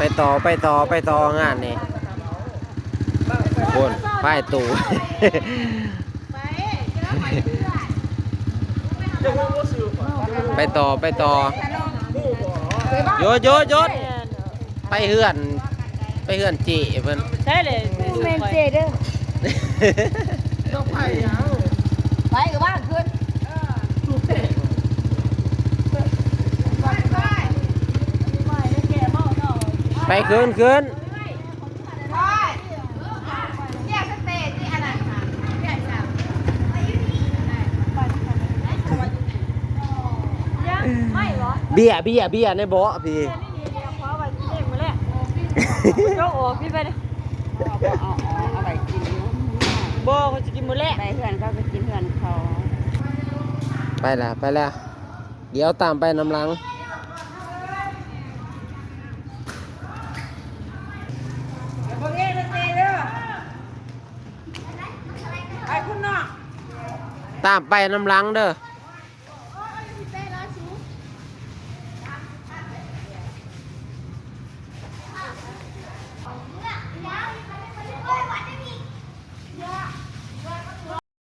ໄປຕໍ່ ໄປຕໍ່ ໄປຕໍ່ງານນີ້ ພຸ້ນ ໄປຕູ້ ໄປຕໍ່ ໄປຕໍ່ ຢຸດ ຢຸດ ຢຸດ ໄປເຮືອນ ໄປເຮືອນເຈ້ເພິ່ນ ໃຊ່ເລີຍ ແມ່ນເຈ້ເດີ ໄປກໍວ່າຂຶ້ນ ໄປ ຂຶ້ນ ຂຶ້ນ ເບຍ ເບຍ ເບຍໃນເບາະພີ້ ເອົາ ເອົາ ເອົາໄວ້ກິນຢູ່ ບໍ່ ຂ້ອຍຊິກິນມື້ແລງ ໄປເຮືອນເຂົາກໍກິນເຮືອນເຂົາ ໄປລະ ໄປລະ ດຽວຕາມໄປນຳຫຼັງ ເບິ່ງເອງເດີ ເຕເດີ ໄປພຸ້ນເນາະ ຕາມໄປນຳຫຼັງເດີ.